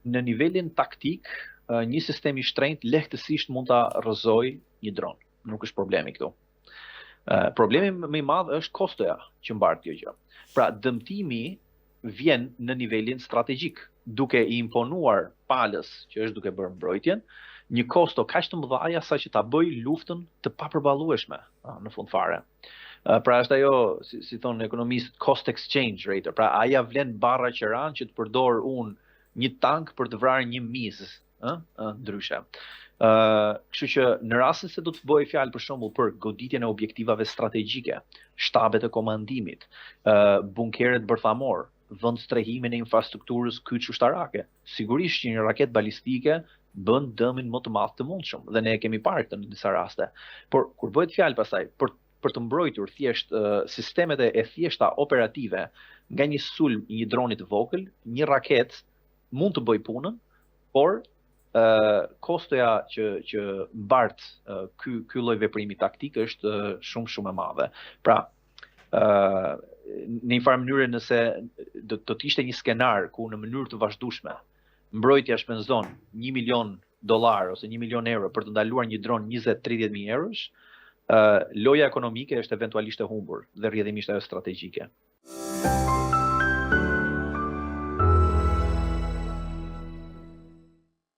Në nivelin taktik, një sistem i shtrenjtë lehtësisht mund ta rrëzojë një dron. Nuk është problemi këtu. Problemi më i madh është kostoja që mbart kjo gjë. Pra, dëmtimi vjen në nivelin strategjik, duke i imponuar palës që është duke bërë mbrojtjen, një kosto kaq të mëdha sa që ta bëjë luftën të papërballueshme në fund fare. Pra është ajo, si, si thonë ekonomistët, cost exchange rate, pra a ia vlen barra qeranë që të përdor unë një tank për të vrarë një mizë, ë, ndryshe. Ë, kështu që në rastin se do të bëhej fjalë për shembull për goditjen e objektivave strategjike, shtabet e komandimit, ë bunkeret bërthamor, vend strehimin e infrastrukturës kyç ushtarake, sigurisht që një raketë balistike bën dëmin më të madh të mundshëm dhe ne e kemi parë këtë në disa raste. Por kur bëhet fjalë pastaj për për të mbrojtur thjesht uh, sistemet e, e thjeshta operative nga një sulm i një droni të vogël, një raketë mund të bëjë punën, por uh, kostoja që që mbart uh, ky ky lloj veprimi taktik është uh, shumë shumë e madhe. Pra, uh, në një farë mënyre nëse do, do të ishte një skenar ku në mënyrë të vazhdueshme mbrojtja shpenzon 1 milion dollar ose 1 milion euro për të ndaluar një dron 20-30 mijë eurosh, uh, loja ekonomike është eventualisht e humbur dhe rrjedhimisht ajo strategjike.